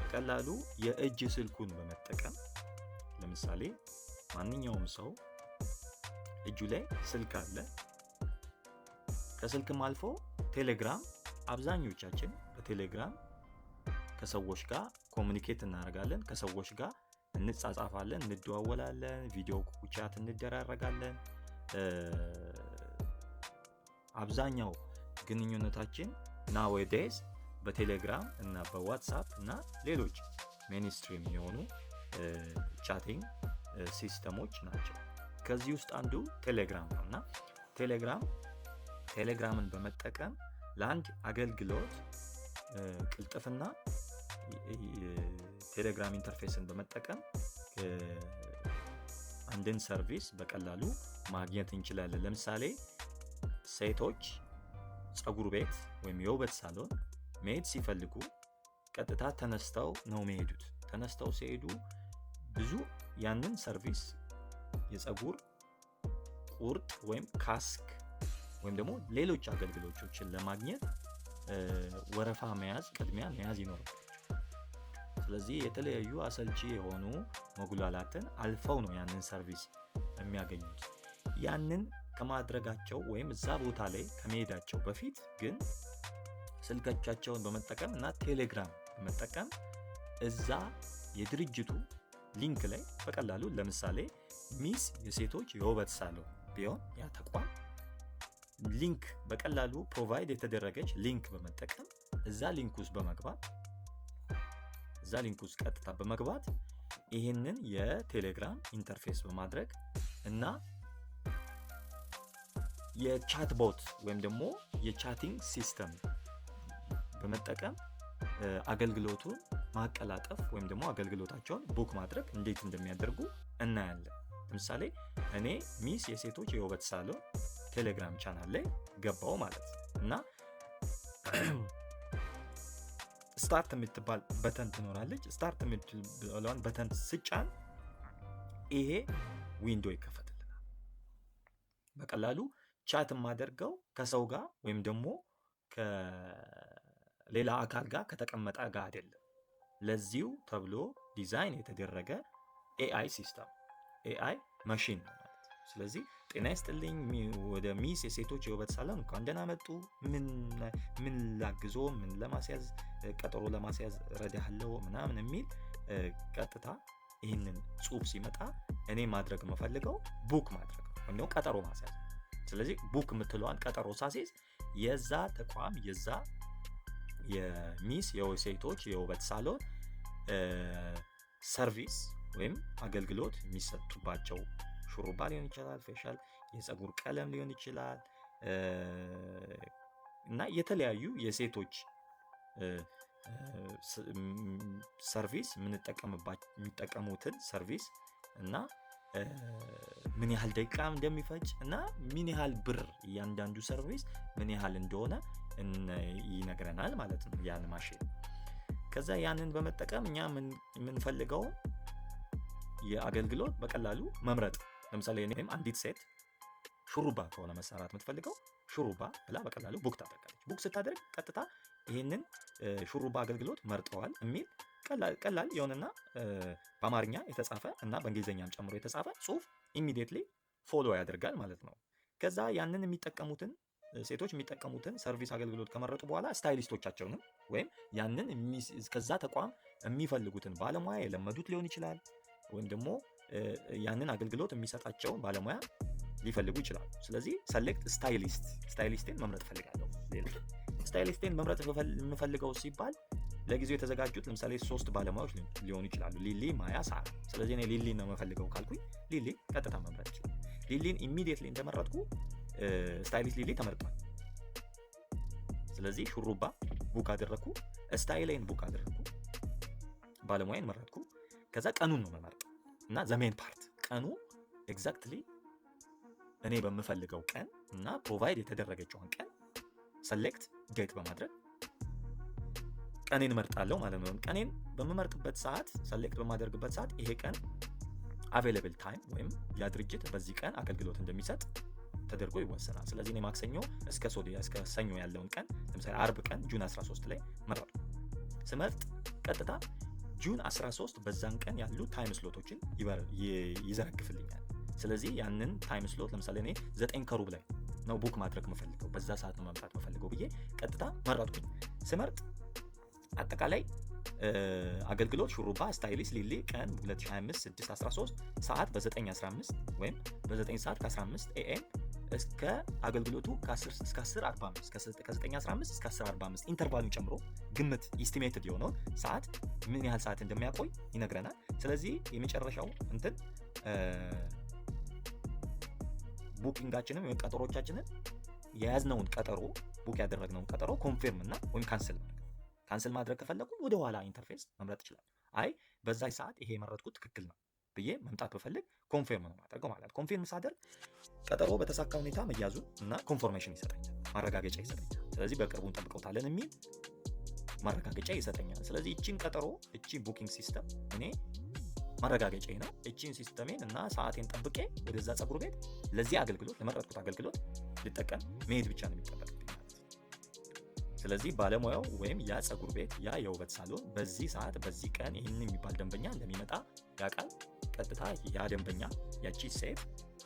በቀላሉ የእጅ ስልኩን በመጠቀም፣ ለምሳሌ ማንኛውም ሰው እጁ ላይ ስልክ አለ። ከስልክም አልፎ ቴሌግራም፣ አብዛኞቻችን በቴሌግራም ከሰዎች ጋር communicate እናደርጋለን፣ ከሰዎች ጋር እንጻጻፋለን፣ እንደዋወላለን፣ video chat እንደራረጋለን። አብዛኛው ግንኙነታችን nowadays በቴሌግራም እና በዋትሳፕ እና ሌሎች mainstream የሆኑ chatting system ኦች ናቸው። ከዚህ ውስጥ አንዱ ቴሌግራም ነው። እና ቴሌግራምን በመጠቀም ለአንድ አገልግሎት ቅልጥፍና ቴሌግራም interface ን በመጠቀም አንድን service በቀላሉ ማግኘት እንችላለን። ለምሳሌ ሴቶች ፀጉር ቤት ወይም የውበት ሳሎን መሄድ ሲፈልጉ ቀጥታ ተነስተው ነው የሚሄዱት። ተነስተው ሲሄዱ ብዙ ያንን service የፀጉር ቁርጥ ወይም ካስክ ወይም ደግሞ ሌሎች አገልግሎቶችን ለማግኘት ወረፋ መያዝ፣ ቅድሚያ መያዝ ይኖርባቸዋል። ስለዚህ የተለያዩ አሰልቺ የሆኑ መጉላላትን አልፈው ነው ያንን service የሚያገኙት። ያንን ከማድረጋቸው ወይም እዛ ቦታ ላይ ከመሄዳቸው በፊት ግን ስልኮቻቸውን በመጠቀም እና ቴሌግራም በመጠቀም እዛ የድርጅቱ link ላይ በቀላሉ፣ ለምሳሌ ሚስ የሴቶች የውበት ሳሎን ቢሆን ያ ተቋም link በቀላሉ provide የተደረገች link በመጠቀም እዛ link ውስጥ ቀጥታ በመግባት ይህንን የቴሌግራም interface በማድረግ እና የ chatbot ወይም ደግሞ የ chatting system በመጠቀም አገልግሎቱን ማቀላጠፍ ወይም ደግሞ አገልግሎታቸውን book ማድረግ እንዴት እንደሚያደርጉ እናያለን። ለምሳሌ እኔ ሚስ የሴቶች የውበት ሳሎን ቴሌግራም ቻናል ላይ ገባው ማለት ነው እና start የምትባል button ትኖራለች። Start የምትባለዋን button ስጫን ይሄ window ይከፈትልናል። በቀላሉ chat የማደርገው ከሰው ጋር ወይም ደግሞ ከሌላ አካል ጋር ከተቀመጠ ጋር አይደለም። ለዚሁ ተብሎ ዲዛይን የተደረገ AI system፣ AI machine ነው ማለት ነው። ስለዚህ "ጤና ይስጥልኝ፣ ወደ ሚስ የሴቶች የውበት ሳሎን እንኳን ደህና መጡ። ምን ላግዞ? ምን ለማስያዝ፣ ቀጠሮ ለማስያዝ ረዳሃለሁ?" ምናምን የሚል ቀጥታ ይህንን ጽሁፍ ሲመጣ እኔ ማድረግ የምፈልገው book ማድረግ ነው ወይም ደግሞ ቀጠሮ ማስያዝ። ስለዚህ book የምትለዋን ቀጠሮ ሳስይዝ የዛ ተቋም፣ የዛ የሚስ የሴቶች የውበት ሳሎን service ወይም አገልግሎት የሚሰጡባቸው ሹሩባ ሊሆን ይችላል፣ facial፣ የፀጉር ቀለም ሊሆን ይችላል እና የተለያዩ የሴቶች service የሚጠቀሙትን service እና ምን ያህል ደቂቃ እንደሚፈጅ እና ምን ያህል ብር እያንዳንዱ service ምን ያህል እንደሆነ ይነግረናል ማለት ነው ያን ማሽን። ከዛ ያንን በመጠቀም እኛ የምንፈልገውን የአገልግሎት በቀላሉ መምረጥ። ለምሳሌ እኔም አንዲት ሴት ሹሩባ ከሆነ መሰራት የምትፈልገው ሹሩባ ብላ በቀላሉ book ታደርጋለች። Book ስታደርግ ቀጥታ ይህንን ሹሩባ አገልግሎት መርጠዋል የሚል ቀላል የሆነና በአማርኛ የተጻፈ እና በእንግሊዝኛም ጨምሮ የተጻፈ ጽሁፍ immediately follow ያደርጋል ማለት ነው። ከዛ ያንን የሚጠቀሙትን፣ ሴቶች የሚጠቀሙትን service አገልግሎት ከመረጡ በኋላ stylist ኦቻቸውንም ወይም ያንን ከዛ ተቋም የሚፈልጉትን ባለሙያ የለመዱት ሊሆን ይችላል ወይም ደግሞ ያንን አገልግሎት የሚሰጣቸውን ባለሙያ ሊፈልጉ ይችላሉ። ስለዚህ select stylist፣ stylist ኤን መምረጥ እፈልጋለሁ። ሌላ stylist ኤን መምረጥ የምፈልገው ሲባል ለጊዜው የተዘጋጁት ለምሳሌ ሶስት ባለሙያዎች ሊሆኑ ይችላሉ። ሊሊ፣ ማያ፣ ሳራ። ስለዚህ እኔ ሊሊን ነው የምፈልገው ካልኩኝ ሊሊ ቀጥታ መምረጥ ይችላል። ሊሊን immediately እንደመረጥኩ stylist ሊሊ ተመርጧል። ስለዚህ ሹሩባ book አደረግኩ፣ style ኤን book አደረግኩ፣ ባለሙያን መረጥኩ። ከዛ ቀኑን ነው መመርጥ እና the main part ቀኑ exactly እኔ በምፈልገው ቀን እና provide የተደረገችውን ቀን select date በማድረግ ቀኔን እመርጣለሁ ማለት ነው። ቀኔን በምመርጥበት ሰዓት፣ select በማደርግበት ሰዓት ይሄ ቀን available time ወይም ያ ድርጅት በዚህ ቀን አገልግሎት እንደሚሰጥ ተደርጎ ይወሰናል። ስለዚህ እኔ ማክሰኞ እስከ ሰኞ ያለውን ቀን፣ ለምሳሌ አርብ ቀን June 13 ላይ መረጥኩ። ስመርጥ ቀጥታ June 13 በዛን ቀን ያሉ time slot ኦችን ይዘረግፍልኛል። ስለዚህ ያንን time slot ለምሳሌ እኔ 9:15 ላይ ነው book ማድረግ የምፈልገው፣ በዛ ሰዓት ነው መምጣት የምፈልገው ብዬ ቀጥታ መረጥኩኝ። ስመርጥ አጠቃላይ አገልግሎት ሹሩባ stylist ሊሊ፣ ቀን 2025 6 13፣ ሰዓት በ9:15 ወይም በ9 ሰዓት ከ15 AM እስከ አገልግሎቱ ከ10 እስከ 10:45፣ ከ9:15 እስከ 10:45 interval ኡን ጨምሮ ግምት estimated የሆነውን ሰዓት ምን ያህል ሰዓት እንደሚያቆይ ይነግረናል። ስለዚህ የመጨረሻው እንትን booking ኣችንን ወይም ቀጠሮቻችንን፣ የያዝነውን ቀጠሮ፣ book ያደረግነውን ቀጠሮ confirm እና ወይም cancel ማድረግ። Cancel ማድረግ ከፈለኩ ወደ ኋላ interface መምረጥ ይችላል። አይ በዛ ሰዓት ይሄ የመረጥኩት ትክክል ነው ብዬ መምጣት ብፈልግ confirm ነው ማድረገው ማለት ነው። Confirm ሳደርግ ቀጠሮ በተሳካ ሁኔታ መያዙን እና confirmation ይሰጠኛል፣ ማረጋገጫ ይሰጠኛል። ስለዚህ በቅርቡ እንጠብቀውታለን የሚል ማረጋገጫ ይሰጠኛል። ስለዚህ እቺን ቀጠሮ፣ እቺ booking system እኔ ማረጋገጫ ነው። እቺን system ኤን እና ሰዓቴን ጠብቄ ወደዛ ፀጉር ቤት ለዚህ አገልግሎት፣ ለመረጥኩት አገልግሎት ልጠቀም መሄድ ብቻ ነው የሚጠበቅብኝ ማለት ነው። ስለዚህ ባለሙያው ወይም ያ ፀጉር ቤት፣ ያ የውበት ሳሎን በዚህ ሰዓት በዚህ ቀን ይህንን የሚባል ደንበኛ እንደሚመጣ ያውቃል። ቀጥታ ያ ደንበኛ፣ ያቺ ሴት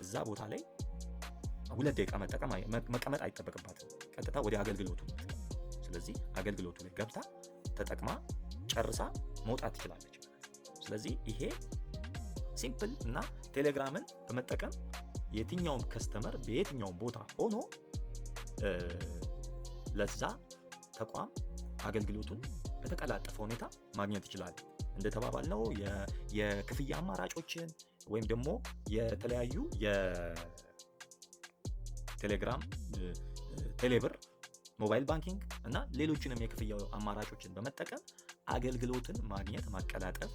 እዛ ቦታ ላይ 2 ደቂቃ መቀመጥ አይጠበቅባትም። ቀጥታ ወደ አገልግሎቱ ነው። ስለዚህ አገልግሎቱ ላይ ገብታ ተጠቅማ ጨርሳ መውጣት ትችላለች ማለት ነው። ስለዚህ ይሄ simple እና ቴሌግራምን በመጠቀም የትኛውም customer በየትኛውም ቦታ ሆኖ ለዛ ተቋም አገልግሎቱን በተቀላጠፈ ሁኔታ ማግኘት ይችላል። እንደተባባልነው የክፍያ አማራጮችን ወይም ደግሞ የተለያዩ የቴሌግራም፣ ቴሌብር፣ mobile banking እና ሌሎችንም የክፍያ አማራጮችን በመጠቀም አገልግሎትን ማግኘት ማቀላጠፍ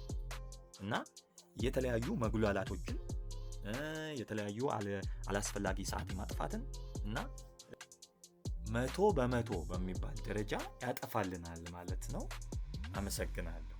እና የተለያዩ መጉላላቶችን፣ የተለያዩ አላስፈላጊ ሰዓት ማጥፋትን እና 100% በሚባል ደረጃ ያጠፋልናል ማለት ነው። አመሰግናለሁ።